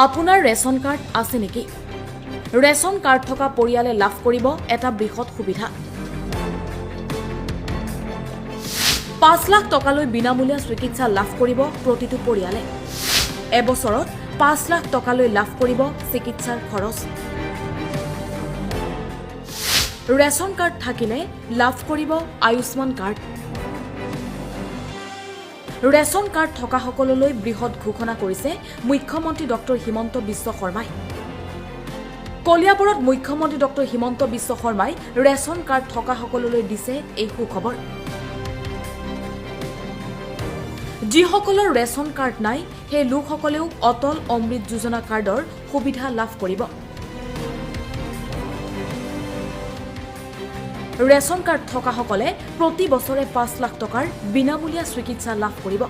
আপোনাৰ ration card আছে নেকি? ৰেচন কাৰ্ড থকা পৰিয়ালে লাভ কৰিব এটা বৃহৎ সুবিধা। 5 লাখ টকালৈ বিনামূলীয়া চিকিৎসা লাভ কৰিব প্ৰতিটো পৰিয়ালে। এবছৰত 5 লাখ টকালৈ লাভ কৰিব চিকিৎসাৰ খৰচ। ৰেচন কাৰ্ড থাকিলে লাভ কৰিব আয়ুষ্মান কাৰ্ড। ৰেচন কাৰ্ড থকাসকললৈ বৃহৎ ঘোষণা কৰিছে মুখ্যমন্ত্ৰী ডক্টৰ হিমন্ত বিশ্ব শৰ্মাই। কলিয়াবৰত মুখ্যমন্ত্ৰী ডক্টৰ হিমন্ত বিশ্ব শৰ্মাই ৰেচন কাৰ্ড থকাসকললৈ দিছে এই সুখবৰ। যিসকলৰ ৰেচন কাৰ্ড নাই, সেই লোকসকলেও অটল অমৃত যোজনা কাৰ্ডৰ সুবিধা লাভ কৰিব। ৰেচন কাৰ্ড থকাসকলে প্ৰতি বছৰে 5 লাখ টকাৰ বিনামূলীয়া চিকিৎসা লাভ কৰিব।